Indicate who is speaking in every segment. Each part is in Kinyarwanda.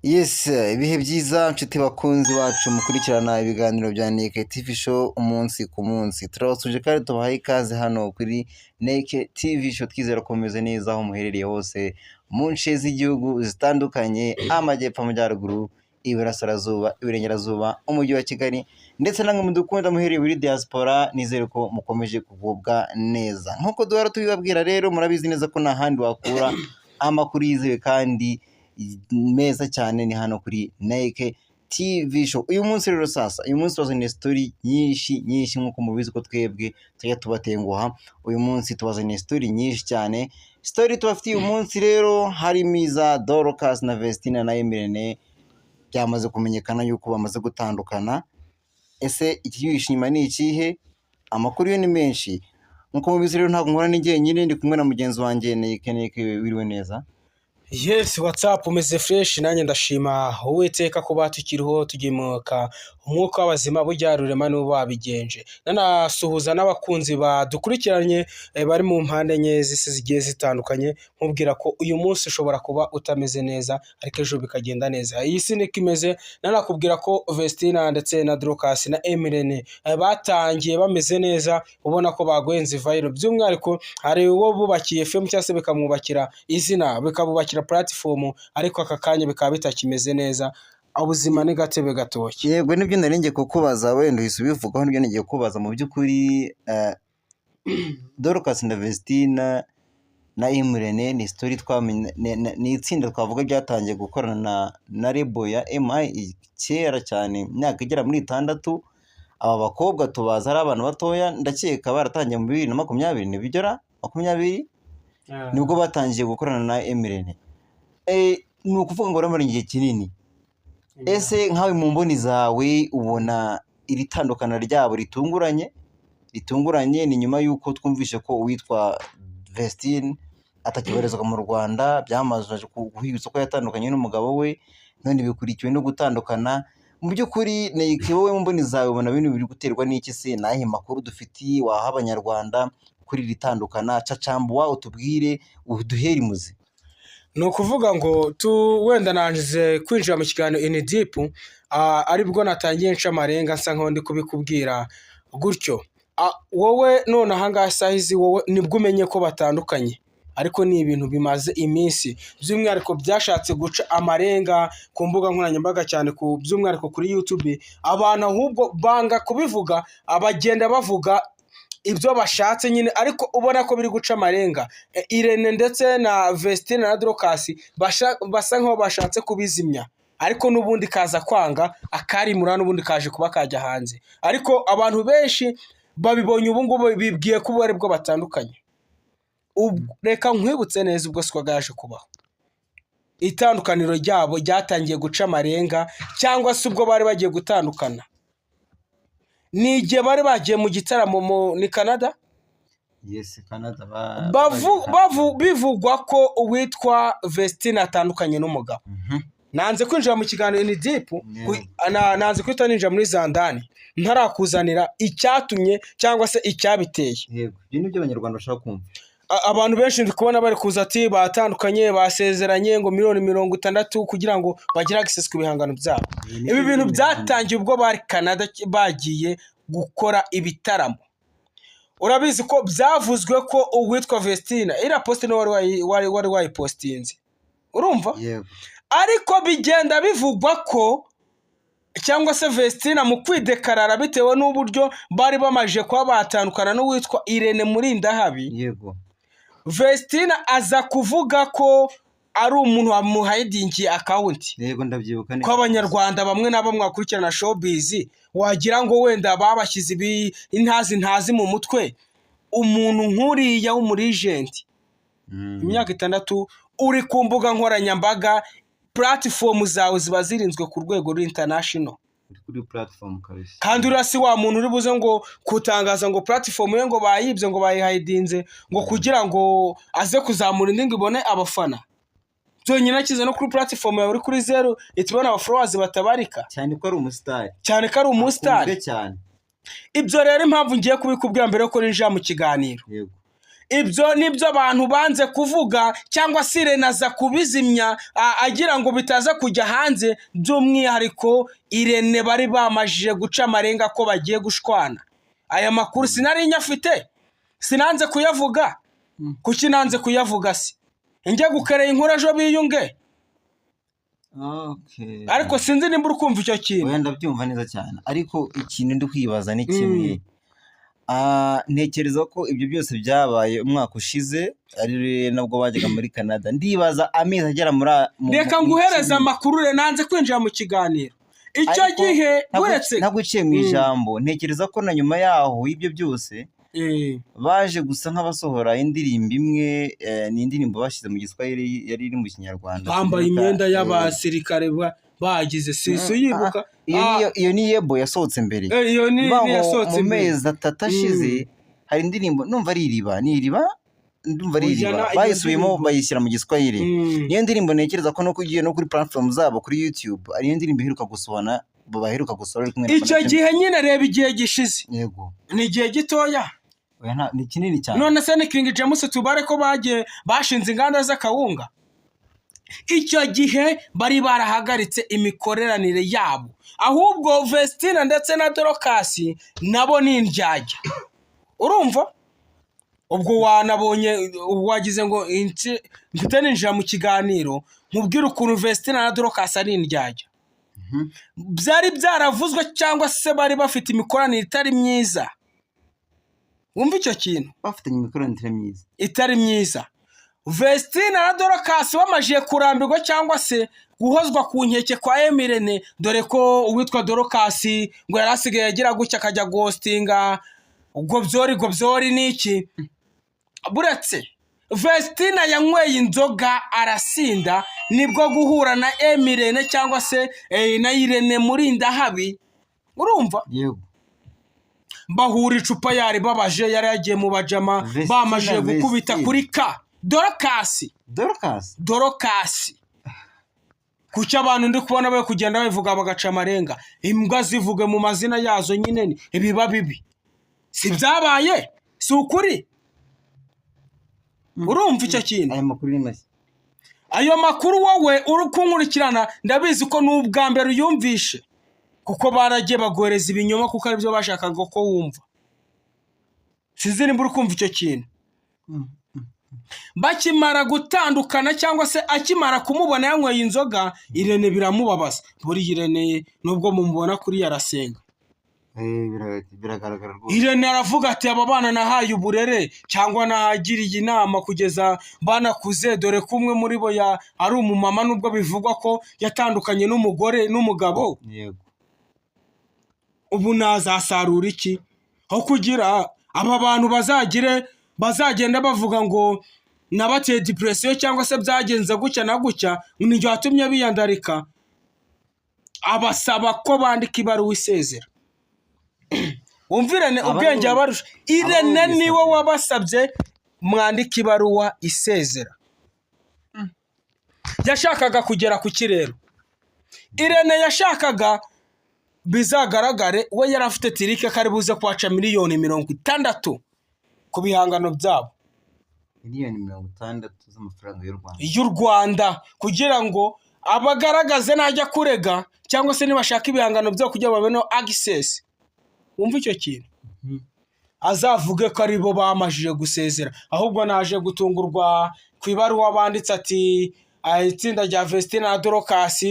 Speaker 1: Yes, ibihe byiza nshuti bakunzi bacu mukurikirana ibiganiro bya Neke TV Show umunsi ku munsi. Turabasuje kandi tubahaye ikaze hano kuri Neke TV Show, twizera ko mumeze neza aho muherereye hose mu nce z'igihugu zitandukanye, amajyepfo, amajyaruguru, iburasirazuba, iburengerazuba, umujyi wa Kigali ndetse namwe mudukunda muherereye muri diaspora, nizere ko mukomeje kugubwa neza. Nk'uko duhora tubibabwira rero, murabizi neza ko nta handi wakura amakuru yizewe kandi meza cyane, ni hano kuri Nike TV Show. Uyu munsi rero sasa, uyu munsi tubazaniye story nyinshi nyinshi, nk'uko mubizi ko twebwe tujya tubatenguha. Uyu munsi tubazaniye story nyinshi cyane. Story tubafitiye uyu munsi rero harimo iza Dorcas na Vestina na Emirene, byamaze kumenyekana yuko bamaze gutandukana. Ese ikiyihishe inyuma ni ikihe? Amakuru yo ni menshi. Nk'uko mubizi rero, ntabwo nkora ni jyenyine, ndi kumwe na mugenzi wanjye Nike. Nike, wiriwe neza?
Speaker 2: Yes, what's up, umeze fresh? Nanjye ndashima Uwiteka kuba tukiriho, tugimuka umwuka w'abazima, burya Rurema niwe wabigenje. Nanasuhuza n'abakunzi badukurikiranye bari mu mpande enye z'isi zigiye zitandukanye, nkubwira ko uyu munsi ushobora kuba utameze neza ariko ejo bikagenda neza. Iyi si niko imeze. Nanakubwira ko Vestina ndetse na Dorcas na Emirene batangiye bameze neza, ubona ko bagoyenze viral. By'umwihariko hari uwo bubakiye fame cyangwa se bikamwubakira izina, bikabubakira platform, ariko aka kanya bikaba bitakimeze neza. Ubuzima ni gatebe gatoki.
Speaker 1: Yego, nibyo nari ngiye kukubaza, wenda uhise ubivugaho, nibyo ngiye kukubaza. Mu by'ukuri Dorcas na Vestina na Imurene ni story twamenye, ni itsinda twavuga ryatangiye gukorana na label ya MI kera cyane, imyaka igera muri 6. Aba bakobwa tubaza ari abantu batoya, ndakeka baratangiye mu 2020, nibyo ra? 20 nibwo batangiye gukorana na Emirene. Ni ukuvuga ngo bamara igihe kinini. Ese nkawe mu mboni zawe ubona iri tandukana ryabo ritunguranye? Ni nyuma y'uko twumvishe ko uwitwa Vestine atakibarizwa mu Rwanda, byamaze guhwihwisa ko yatandukanye n'umugabo we, none bikurikiwe no gutandukana. Mu by'ukuri Nike, wowe mu mboni zawe ubona bino biri guterwa n'iki se? Ni ayahe makuru dufitiye waha Abanyarwanda kuri iri tandukana? Cacambuwa utubwire, uduhere imuzi.
Speaker 2: Ni ukuvuga ngo tu wenda nanjize kwinjira mu kiganiro in deep, aribwo natangiye nca amarenga nsa nkaho ndi kubikubwira gutyo. Wowe none ahangaha isaha izi, wowe nibwo umenye ko batandukanye, ariko ni ibintu bimaze iminsi, by'umwihariko byashatse guca amarenga ku mbuga nkoranyambaga cyane, ku by'umwihariko kuri YouTube. Abantu ahubwo banga kubivuga, abagenda bavuga ibyo bashatse nyine, ariko ubona ko biri guca amarenga. Irene ndetse na Vestine na Dorcas basa nkaho bashatse kubizimya, ariko n'ubundi kaza kwanga, akarimura n'ubundi kaje kuba kajya hanze. Ariko abantu benshi babibonye ubu ngubu bibwiye ko ubu aribwo batandukanye. Reka nkwibutse neza, ubwo siko yaje kubaho, itandukaniro ryabo ryatangiye guca amarenga cyangwa se ubwo bari bagiye gutandukana ni igihe bari bagiye mu gitaramo ni Canada.
Speaker 1: Yes, Canada.
Speaker 2: Bivugwa ko uwitwa Vestine atandukanye n'umugabo. Nanze kwinjira mu kiganiro in deep, nanze guhita ninjira muri zandani ntarakuzanira icyatumye cyangwa se icyabiteye.
Speaker 1: Yego, ibyo ni byo Abanyarwanda bashaka kumva.
Speaker 2: Abantu benshi ndi kubona bari kuza ati batandukanye, basezeranye ngo miliyoni 60 kugira ngo bagire access ku bihangano byabo. Ibi bintu byatangiye ubwo bari Canada bagiye gukora ibitaramo. Urabizi ko byavuzwe ko uwitwa Vestina iriya post niwe wari wayipostinze, urumva?
Speaker 1: Yego.
Speaker 2: Ariko bigenda bivugwa ko cyangwa se Vestina mu kwidekarara, bitewe n'uburyo bari bamaze kuba batandukana n'uwitwa Irene Murindahabi, Vestina aza kuvuga ko ari umuntu wamuhidingiye account.
Speaker 1: Yego, ndabyibuka neza.
Speaker 2: Ko Abanyarwanda bamwe na bamwe bakurikirana showbiz wagira ngo wenda babashyize ibi intazi ntazi mu mutwe. Umuntu nk'uriya w'umulegend, imyaka 6 uri ku mbuga nkoranyambaga, platform zawe ziba zirinzwe ku rwego rw'international.
Speaker 1: Uri kuri platform kabisa.
Speaker 2: Kandi uriya si wa muntu uri buze ngo kutangaza ngo platform ye ngo bayibye, ngo bayihidinze, ngo kugira ngo aze kuzamura indi ngo ibone abafana. Byonyine akize no kuri platform yawe uri kuri zeru itubona abafollowers batabarika.
Speaker 1: Cyane ko ari umusitari.
Speaker 2: Cyane ko ari umusitari.
Speaker 1: Akunzwe cyane.
Speaker 2: Ibyo rero impamvu ngiye kubikubwira mbere yuko ninjira mu kiganiro, Ibyo nibyo abantu banze kuvuga, cyangwa se Irene aza kubizimya agira ngo bitaza kujya hanze. By'umwihariko Irene bari bamajije guca amarenga ko bagiye gushwana. Aya makuru sinari nyafite, sinanze kuyavuga. Kuki nanze kuyavuga se? Njye gukereye inkuru ejo biyunge. Ariko sinzi nimba uri kumva icyo kintu.
Speaker 1: Oya, ndabyumva neza cyane, ariko ikintu ndi kwibaza ni kimwe. Ntekereza ko ibyo byose byabaye umwaka ushize, ari nabwo bajyaga muri Canada. Ndibaza amezi agera muri
Speaker 2: Reka
Speaker 1: mu
Speaker 2: nguhereze
Speaker 1: 10.
Speaker 2: amakuru re, nanze kwinjira mu kiganiro icyo
Speaker 1: Ariko
Speaker 2: gihe uretse
Speaker 1: ntabwo uciye mu ijambo, ntekereza ko na nyuma yaho y'ibyo byose baje gusa nk'abasohora indirimbo imwe, ni indirimbo bashyize mu Giswahili yari iri mu Kinyarwanda.
Speaker 2: Bambaye
Speaker 1: Sinibuka,
Speaker 2: imyenda y'abasirikare bagize si uyibuka?
Speaker 1: Iyo iyo ni Yebo yasohotse mbere.
Speaker 2: Iyo ni
Speaker 1: Mvuga
Speaker 2: ni
Speaker 1: ngo
Speaker 2: yasohotse
Speaker 1: mu
Speaker 2: mbere.
Speaker 1: mezi 3 ashize hari indirimbo numva ari Iriba, ni Iriba, ndumva ari
Speaker 2: Oya,
Speaker 1: Iriba.
Speaker 2: iyo
Speaker 1: Bayisubiyemo
Speaker 2: ndirimbo.
Speaker 1: bayishyira mu Giswahili. Niyo ndirimbo ntekereza ko no ugiye no kuri platform zabo kuri YouTube ariyo ndirimbo iheruka gusohora, baheruka gusohora bari kumwe na
Speaker 2: Icyo
Speaker 1: Production.
Speaker 2: gihe nyine, reba igihe gishize.
Speaker 1: Yego.
Speaker 2: Ni igihe gitoya.
Speaker 1: Oya, ni kinini cyane.
Speaker 2: None se ni King James tubare ko bagiye bashinze inganda z'akawunga? Icyo gihe bari barahagaritse imikoreranire yabo. Ahubwo Vestina ndetse na Dorcas nabo ni indyarya, urumva? Ubwo wanabonye wagize ngo mpite ninjira mu kiganiro nkubwire ukuntu Vestina na Dorcas ari indyarya. Byari byaravuzwe cyangwa se bari bafite imikoranire itari myiza, wumva icyo kintu?
Speaker 1: Bafitanye imikoranire myiza.
Speaker 2: Itari myiza. Vestina na Dorcas bamajije kurambirwa cyangwa se guhozwa ku nkeke kwa M Irene, dore ko uwitwa Dorcas ngo yari asigaye agira gutya akajya guhostinga gobyori gobyori n'iki. Buretse Vestina yanyweye inzoga arasinda, nibwo guhura na M Irene cyangwa se na Irene Murindahabi, urumva?
Speaker 1: Yego.
Speaker 2: Bahura icupa yari babaje, yari yagiye mu bajama.
Speaker 1: Vestina,
Speaker 2: Bamajije gukubita
Speaker 1: Vestina.
Speaker 2: kuri ka Dorcas.
Speaker 1: Dorcas.
Speaker 2: Dorcas. Kuki abantu ndi kubona bari kugenda babivuga bagaca amarenga? Imbwa zivuge mu mazina yazo nyine, ni ibiba bibi, si byabaye, si ukuri? Urumva icyo kintu?
Speaker 1: Aya makuru ni mashya.
Speaker 2: Ayo makuru wowe uri kunkurikirana, ndabizi ko ni ubwa mbere uyumvishe, kuko baragiye baguhereza ibinyoma, kuko aribyo bashakaga ko wumva. Sinzi nimba uri kumva icyo kintu. Bakimara gutandukana cyangwa se akimara kumubona yanyweye inzoga, Irene biramubabaza. Buriya Irene nubwo mumubona kuriya arasenga.
Speaker 1: Biragaragara rwose.
Speaker 2: Irene aravuga ati: "Aba bana nahaye uburere cyangwa nahagiriye inama kugeza banakuze, dore ko umwe muri bo ari umumama, nubwo bivugwa ko yatandukanye n'umugore n'umugabo. Ubu nazasarura iki aho kugira aba bantu bazagire bazagenda bavuga ngo nabateye depression cyangwa se byagenze gutya na gutya, nijye watumye biyandarika?" Abasaba ko bandika ibaruwa isezera. Wumva Irene ubwenge yabarusha. Irene
Speaker 1: Aba
Speaker 2: niwe wabasabye mwandika ibaruwa isezera. Yashakaga kugera ku kirero. Irene yashakaga bizagaragare, we yari afite trick ko ari buze kuhaca miliyoni 60 ku bihangano byabo.
Speaker 1: Miliyoni 60 z'amafaranga y'u Rwanda.
Speaker 2: Y'u Rwanda, kugira ngo abagaragaze najya kurega cyangwa se nibashaka ibihangano byabo kugira ngo babone access. Wumva icyo kintu, azavuge ko ari bo bamajije gusezera. Ahubwo naje gutungurwa ku ibaruwa banditse ati: "Itsinda rya Vestina na Dorcas."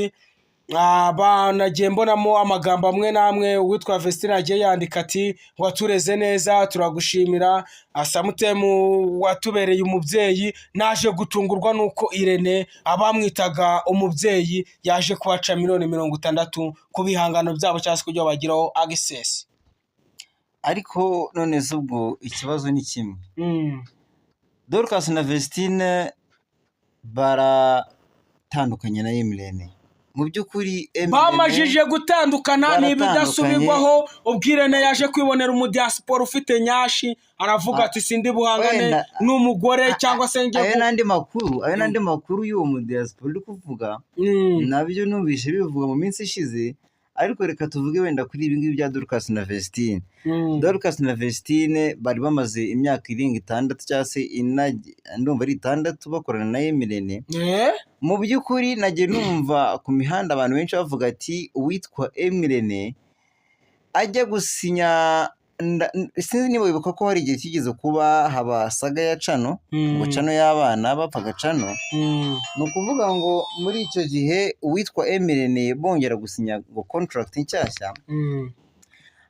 Speaker 2: Banagiye mbonamo amagambo amwe n'amwe uwitwa Vestina yagiye yandika ati: "Watureze neza, turagushimira Samutemu, watubereye umubyeyi." Naje gutungurwa n'uko Irene abamwitaga umubyeyi yaje kubaca miliyoni 60 ku bihangano byabo cyangwa se kugira ngo bagiraho access.
Speaker 1: Ariko none se ubwo ikibazo ni kimwe: Dorcas na Vestine baratandukanye na M Irene. Mu by'ukuri M Irene
Speaker 2: Bamajije gutandukana ni
Speaker 1: Baratandukanye.
Speaker 2: ibidasubirwaho. Ubwo Irene yaje kwibonera umudiyasipora ufite nyashi, aravuga ati: "Sindi buhangane
Speaker 1: Wenda-
Speaker 2: n'umugore cyangwa se njye
Speaker 1: Ayo n'andi makuru, ayo n'andi makuru y'uwo mudiyasipora uri kuvuga, nabyo numvise bivuga mu minsi ishize. Ariko reka tuvuge wenda kuri ibi ngibi bya Dorcas na Vestine. Dorcas na Vestine bari bamaze imyaka irenga 6 cyangwa se ndumva ari 6 bakorana na M Irene. Mu by'ukuri nagiye numva ku mihanda abantu benshi bavuga ati uwitwa M Irene ajya gusinya, sinzi niba wibuka ko hari igihe kigeze kuba haba saga ya channel, ngo channel y'abana bapfaga channel. Ni ukuvuga ngo muri icyo gihe uwitwa M Irene bongera gusinya ngo contract nshyashya,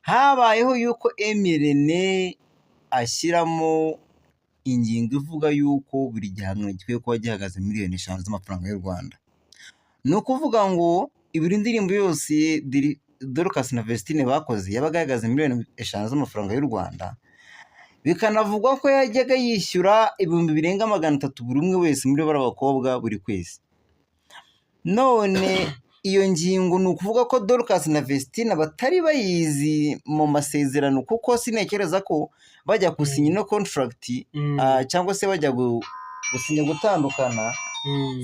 Speaker 1: habayeho yuko M Irene ashyiramo ingingo ivuga yuko buri gihangano gikwiye kuba gihagaze miliyoni 5 z'amafaranga y'u Rwanda. Ni ukuvuga ngo buri ndirimbo yose Dorcas na Vestine bakoze yabaga ihagaze miliyoni 5 z'amafaranga y'u Rwanda, bikanavugwa ko yajyaga yishyura ibihumbi birenga 300 buri umwe wese muri bariya bakobwa buri kwezi. None iyo ngingo ni ukuvuga ko Dorcas na Vestine batari bayizi mu masezerano, kuko sintekereza ko bajya gusinya ino contract cyangwa se bajya gusinya gutandukana,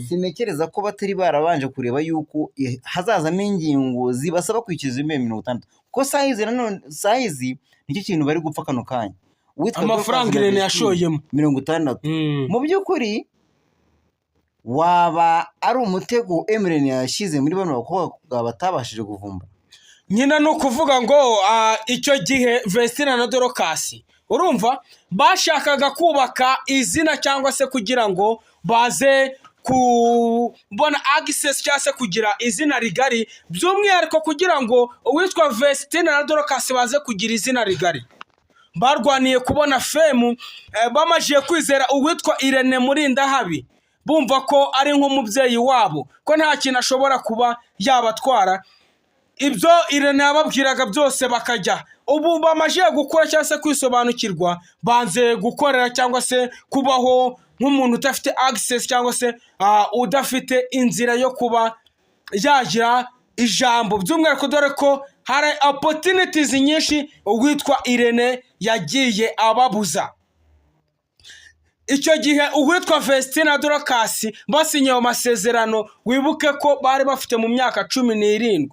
Speaker 1: sintekereza ko batari barabanje kureba yuko hazazamo ingingo zibasaba kwishyuza miliyoni 60, kuko sahizi nanone sahizi nicyo kintu bari gupfa kano kanya. Uwitwa
Speaker 2: Amafaranga
Speaker 1: Dorcas na
Speaker 2: Irene
Speaker 1: Vestine,
Speaker 2: yashoyemo
Speaker 1: 60. Mu by'ukuri waba ari umutego M Irene yashyize muri bano bakobwa batabashije kuvumbura.
Speaker 2: Nyine ni ukuvuga ngo icyo gihe Vestina na Dorcas, urumva, bashakaga kubaka izina cyangwa se kugira ngo baze kubona access cyangwa se kugira izina rigari, by'umwihariko kugira ngo uwitwa Vestina na Dorcas baze kugira izina rigari. Barwaniye kubona fame, bamajije kwizera uwitwa Irene Murindahabi, bumva ko ari nk'umubyeyi wabo, ko nta kintu ashobora kuba yabatwara. Ibyo Irene yababwiraga byose bakajya. Ubu bamajije gukura cyangwa se kwisobanukirwa, banze gukorera cyangwa se kubaho nk'umuntu udafite access cyangwa se udafite inzira yo kuba yagira ijambo, by'umwihariko dore ko hari opportunities nyinshi uwitwa Irene yagiye ababuza. Icyo gihe uwitwa Vestina Dorcas basinye ayo masezerano, wibuke ko bari bafite mu myaka 17.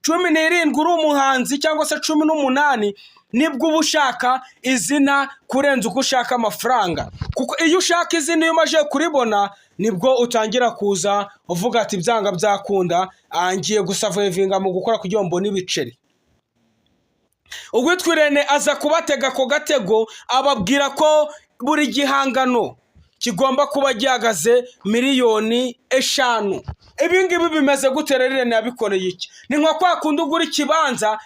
Speaker 2: 17 uri umuhanzi cyangwa se 18, nibwo uba ushaka izina kurenza uko ushaka amafaranga, kuko iyo ushaka izina, iyo umaze kuribona, nibwo utangira kuza uvuga ati byanga byakunda, ngiye gusurvivinga mu gukora kugira ngo mbone ibiceri. Uwitwa Irene aza kubatega ako gatego, ababwira ko buri gihangano kigomba kuba gihagaze miliyoni 5. Ibi ngibi bimeze gute rero? Irene yabikoreye iki? Ni nka kwa kundi ugura ikibanza,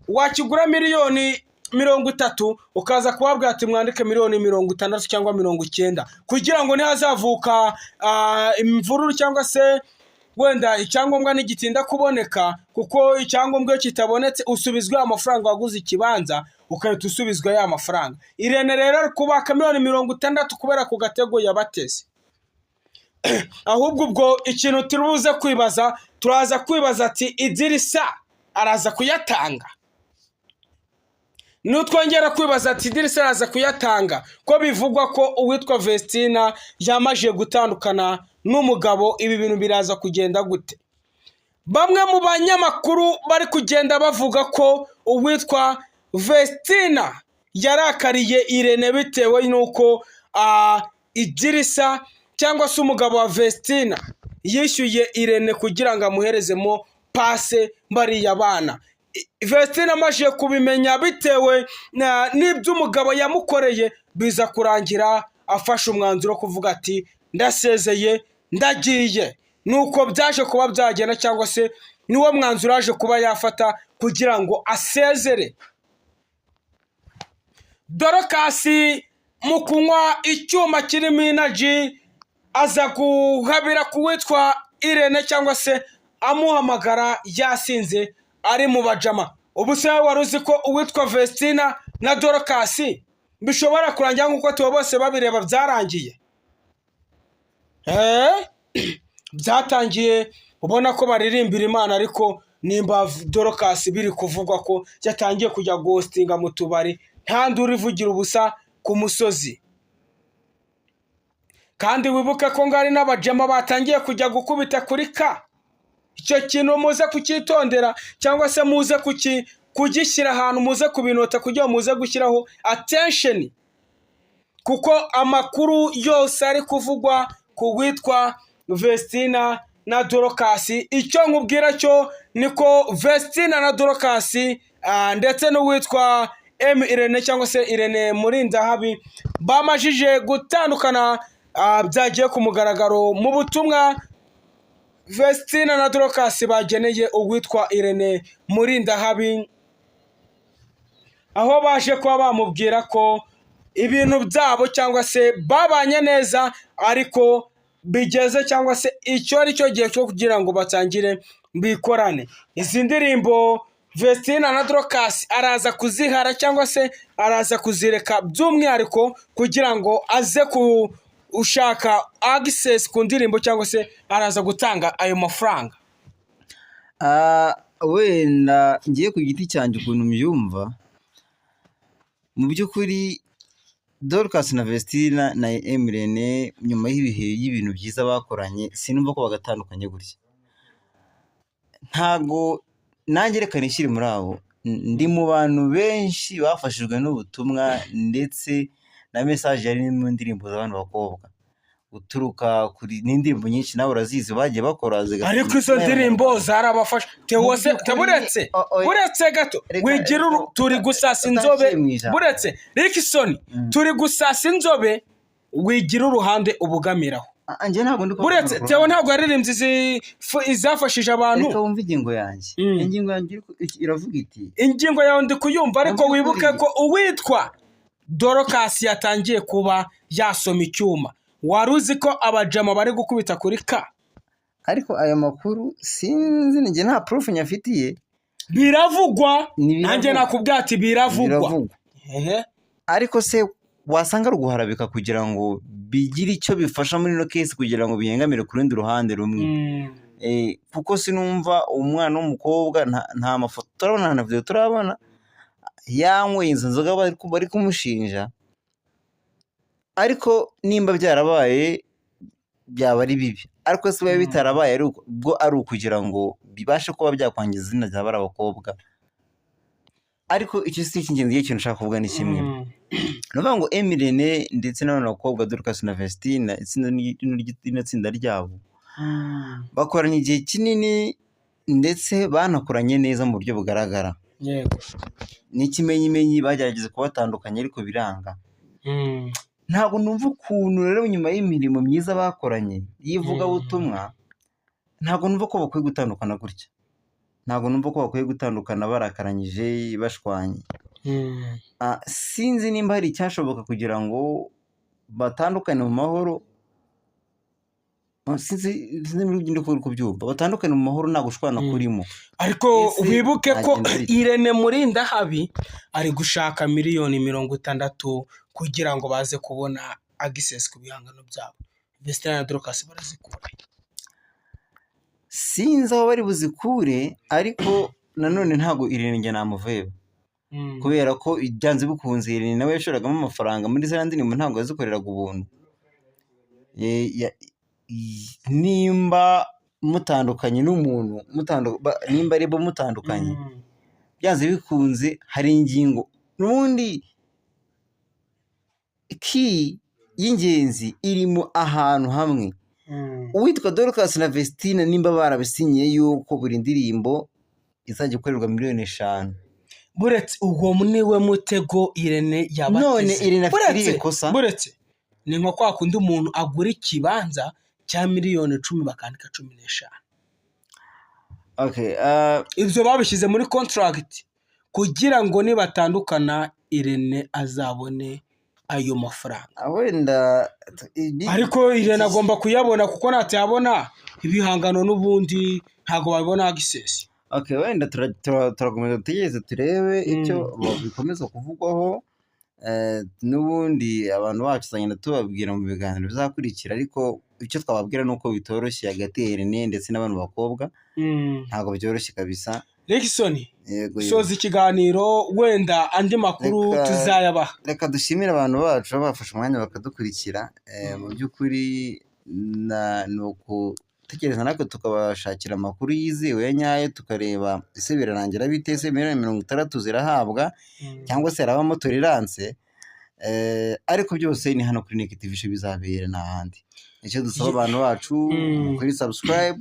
Speaker 2: wakigura miliyoni 30, ukaza kubabwira ati mwandike miliyoni 60 cyangwa 90, kugira ngo nihazavuka imvururu cyangwa se wenda icyangombwa nigitinda kuboneka, kuko icyangombwa iyo kitabonetse usubizwa amafaranga waguze ikibanza, ugahita usubizwa ya mafaranga. Irene rero ari kubaka miliyoni 60 kubera ku gatego yabateze. Ahubwo ubwo ikintu turi buze kwibaza, turaza kwibaza ati Idirisa araza kuyatanga? Nutwongera kwibaza ati Idirisa araza kuyatanga, ko bivugwa ko uwitwa Vestina yamaze gutandukana n'umugabo, ibi bintu biraza kugenda gute? Bamwe mu banyamakuru bari kugenda bavuga ko uwitwa Vestina yarakariye Irene bitewe n'uko Idirisa cyangwa se umugabo wa Vestina yishyuye Irene kugira ngo amuherezemo pase bariya bana. Vestina amaze kubimenya bitewe n'ibyo umugabo yamukoreye, biza kurangira afashe umwanzuro wo kuvuga ati ndasezeye, ndagiye. Nuko byaje kuba byagenda, cyangwa se niwo mwanzuro yaje kuba yafata kugira ngo asezere. Dorcas mu kunywa icyuma kirimo energy aza guhabira ku witwa Irene, cyangwa se amuhamagara yasinze ari mu bajama. Ubu se wari uzi ko uwitwa Vestina na Dorcas bishobora kurangira nk'uko tuba bose babireba byarangiye? Byatangiye ubona ko baririmbira Imana, ariko nimba Dorcas biri kuvugwa ko yatangiye kujya ghostinga mu tubari, nta nduru ivugira ubusa ku musozi. Kandi wibuke ko ngari n'abajama batangiye kujya gukubita kuri ka Icyo kintu muze kucyitondera, cyangwa se muze kugishyira ahantu, muze kubinota kugira ngo muze gushyiraho attention, kuko amakuru yose ari kuvugwa ku witwa Vestina na Dorcas, icyo nkubwira cyo niko Vestina na Dorcas ndetse n'uwitwa M Irene cyangwa se Irene Murindahabi bamajije gutandukana, byagiye ku mugaragaro mu butumwa Vestina na Dorcas bageneye uwitwa Irene Murindahabi, aho baje kuba bamubwira ko ibintu byabo cyangwa se babanye neza, ariko bigeze cyangwa se icyo ari cyo gihe cyo kugira ngo batangire bikorane. Izi ndirimbo Vestina na Dorcas araza kuzihara cyangwa se araza kuzireka, by'umwihariko kugira ngo aze gushaka access ku ndirimbo, cyangwa se araza gutanga ayo mafaranga.
Speaker 1: Wenda ngiye ku giti cyanjye ukuntu mbyumva, mu by'ukuri Dorcas na Vestina na M Irene, nyuma y'ibihe y'ibintu byiza bakoranye, sinumva ko bagatandukanye gutya. Ntago nanjye, reka nishyire muri abo, ndi mu bantu benshi bafashijwe n'ubutumwa ndetse na message yari mu ndirimbo z'abana bakobwa, guturuka kuri n'indirimbo nyinshi nawe urazizi bagiye bakora.
Speaker 2: Ariko izo ndirimbo zarabafasha, Theo se? Buretse, buretse gato, wigira turi gusasa inzobe. Buretse, Rickson, turi gusasa inzobe, wigira uruhande ubugamiraho.
Speaker 1: Njye ntabwo ndi
Speaker 2: Buretse, Theo ntabwo yaririmbye izafashije abantu.
Speaker 1: Reka wumve ingingo yanjye. Ingingo yanjye iravuga iti:
Speaker 2: Ingingo yawe ndi kuyumva, ariko wibuke ko uwitwa Dorcas yatangiye kuba yasoma icyuma. Wari uzi ko abajama bari gukubita kuri ka?
Speaker 1: Ariko ayo makuru sinzi, njye nta proof nyafitiye.
Speaker 2: Biravugwa. Nanjye nakubwira ati biravugwa.
Speaker 1: Ariko se wasanga ari uguharabika kugira ngo bigire icyo bifasha muri ino case, kugira ngo bihengamire ku rundi ruhande rumwe? Kuko sinumva umwana w'umukobwa, nta mafoto turabona, nta video turabona yanyweye izo nzoga bari kumushinja. Ariko nimba byarabaye byaba ari bibi, ariko se biba bitarabaye ubwo ari ukugira ngo bibashe kuba byakwangiza izina rya bariya bakobwa. Ariko icyo si icy'ingenzi, ikintu nshaka kuvuga ni kimwe. Ni ukuvuga ngo M Irene ndetse n'abana bakobwa Dorcas na Vestine, itsinda rino tsinda ryabo, bakoranye igihe kinini ndetse banakoranye neza mu buryo bugaragara. N'ikimenyimenyi bagerageza kubatandukanya ariko biranga. Ntabwo numva ukuntu rero nyuma y'imirimo myiza bakoranye y'ivugabutumwa, ntabwo numva ko bakwiye gutandukana gutya. Ntabwo numva ko bakwiye gutandukana barakaranyije, bashwanye. Sinzi nimba hari icyashoboka kugira ngo batandukane mu mahoro. Sinzi niba ndi kubyumva, batandukane mu mahoro, nta gushwana kurimo.
Speaker 2: Ariko
Speaker 1: Ese
Speaker 2: wibuke ko
Speaker 1: byagenda bite?
Speaker 2: Irene Murindahabi ari gushaka miliyoni 60 kugira ngo baze kubona access ku bihangano byabo. Vestine na Dorcas barazikura?
Speaker 1: Sinzi aho bari buzikure, ariko nanone ntabwo Irene njye namuveba, kubera ko byanze bikunze Irene nawe yashoragamo amafaranga muri ziriya ndirimbo, ntabwo yazikoreraga ubuntu. Nimba mutandukanye n'umuntu, nimba ari bo mutandukanye, byanze bikunze hari ingingo n'ubundi ki y'ingenzi irimo ahantu hamwe. Uwitwa Dorcas na Vestine, nimba barabisinyiye yuko buri ndirimbo izajya ikorerwa miliyoni 5,
Speaker 2: Buretse, ubwo niwe mutego Irene yabateze.
Speaker 1: None Irene afite
Speaker 2: Buretse,
Speaker 1: irihe kosa?
Speaker 2: Buretse, ni nka kwa kundi umuntu agura ikibanza cya miliyoni 10 bakandika 15.
Speaker 1: Okay,
Speaker 2: Ibyo babishyize muri contract kugira ngo nibatandukana Irene azabone ayo mafaranga.
Speaker 1: Wenda
Speaker 2: Ariko Irene agomba kuyabona, kuko natayabona ibihangano n'ubundi ntabwo babibona access.
Speaker 1: Okay, wenda turakomeza dutegereze turebe icyo bikomeza kuvugwaho. N'ubundi abantu bacu tuzagenda tubabwira mu biganiro bizakurikira, ariko icyo twababwira ni uko bitoroshye hagati ya Irene ndetse n'abantu bakobwa. Ntabwo byoroshye kabisa.
Speaker 2: Rickson,
Speaker 1: Yego, yego.
Speaker 2: soza ikiganiro, wenda andi makuru tuzayabaha.
Speaker 1: Reka dushimire abantu bacu baba bafashe umwanya bakadukurikira. Mu by'ukuri ni uku. gutekereza natwe tukabashakira amakuru yizewe ya nyayo, tukareba ese birarangira bite, ese miliyoni 60 zirahabwa cyangwa se harabamo tolerance. Ariko byose ni hano kuri Neke TV Show bizabera, nta handi. Icyo dusaba abantu bacu, kuri subscribe,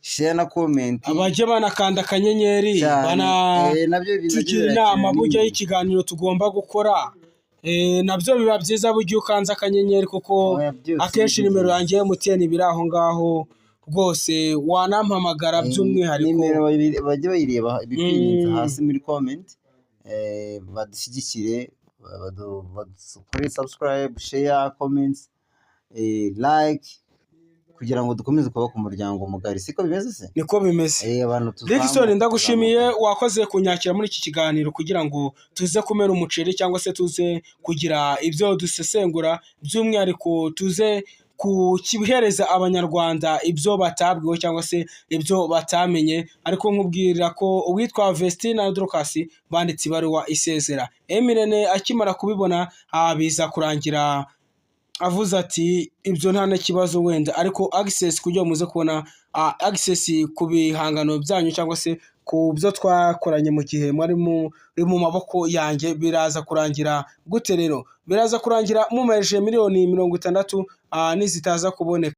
Speaker 1: share na comment.
Speaker 2: Abajye banakanda akanyenyeri
Speaker 1: cyane.
Speaker 2: Bana
Speaker 1: Nabyo
Speaker 2: tugira inama
Speaker 1: birakenewe.
Speaker 2: Burya y'ikiganiro tugomba gukora, nabyo biba byiza burya iyo ukanze akanyenyeri, kuko
Speaker 1: Oya, byose
Speaker 2: akenshi
Speaker 1: ni
Speaker 2: nimero
Speaker 1: byiza.
Speaker 2: yanjye ya MTN biri aho ngaho rwose, wanampamagara by'umwihariko.
Speaker 1: Nimero bajye bayireba ibipininze hasi muri comment, badushyigikire, badukore subscribe, share, comments, like, kugira ngo dukomeze kubaka umuryango mugari. Siko bimeze se?
Speaker 2: Niko bimeze.
Speaker 1: Abantu
Speaker 2: Dickson, ndagushimiye,
Speaker 1: tuzamuka.
Speaker 2: wakoze kunyakira muri iki kiganiro kugira ngo tuze kumena umuceri cyangwa se tuze kugira ibyo dusesengura, by'umwihariko tuze kukihereza Abanyarwanda ibyo batabwiwe cyangwa se ibyo batamenye. Ariko nkubwira ko uwitwa Vestine na Dorcas banditse ibaruwa isezera. M Irene akimara kubibona, biza kurangira avuze ati ibyo nta n'ikibazo wenda, ariko access kugira ngo muze kubona access ku bihangano byanyu cyangwa se ku byo twakoranye mu gihe mwari muri mu maboko yanjye, biraza kurangira gute? Rero biraza kurangira mumarije miliyoni 60, nizitaza kuboneka.